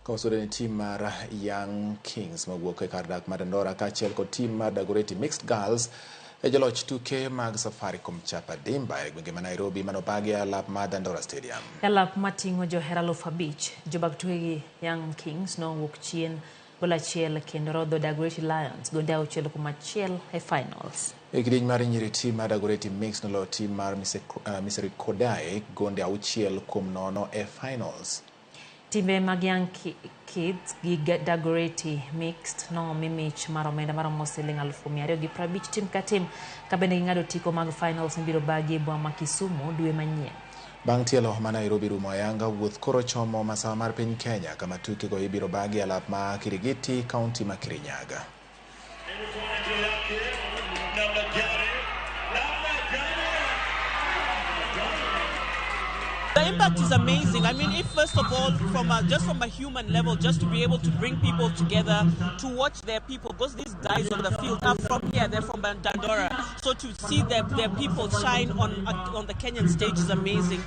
Ka osudo ne tim mar Young Kings mowuok e kar dak mar Dandora kaachiel kod tim mar Dagoretti Mixed Girls e joloch tuke mag Safaricom Chapa Dimba e gwenge ma Nairobi manobagi e alap mar Dandora Stadium. E alap mating'o johera 5,000, jobag tukegi Young Kings nowuok chien gol achiel kendo rodho Dagoretti Lions gonde 6-1 e finals. E kidieny mar nyiri tim mar Dagoretti Mixed noloyo tim mar Misericordiae gonde 6-0 e finals. Timbe mag Young Kids gi Dagoretti Mixed nomi mich mar omenda maromo siling 250,000 tim ka tim ka bende ging'ado otiko mag finals mibiro bagi e boma ma Kisumu dwe manyien. Bang' tielo ma Nairobi rumo ayanga, wuoth koro chomo masawa mar piny Kenya kama tukego ibiro bagi e alap ma Kirigiti, kaunti ma Kirinyaga. The impact is amazing. I mean, if first of all, just from a human level, just to be able to bring people together to watch their people, because these guys on the field are from here, they're from Dandora. So to see their people shine on the Kenyan stage is amazing.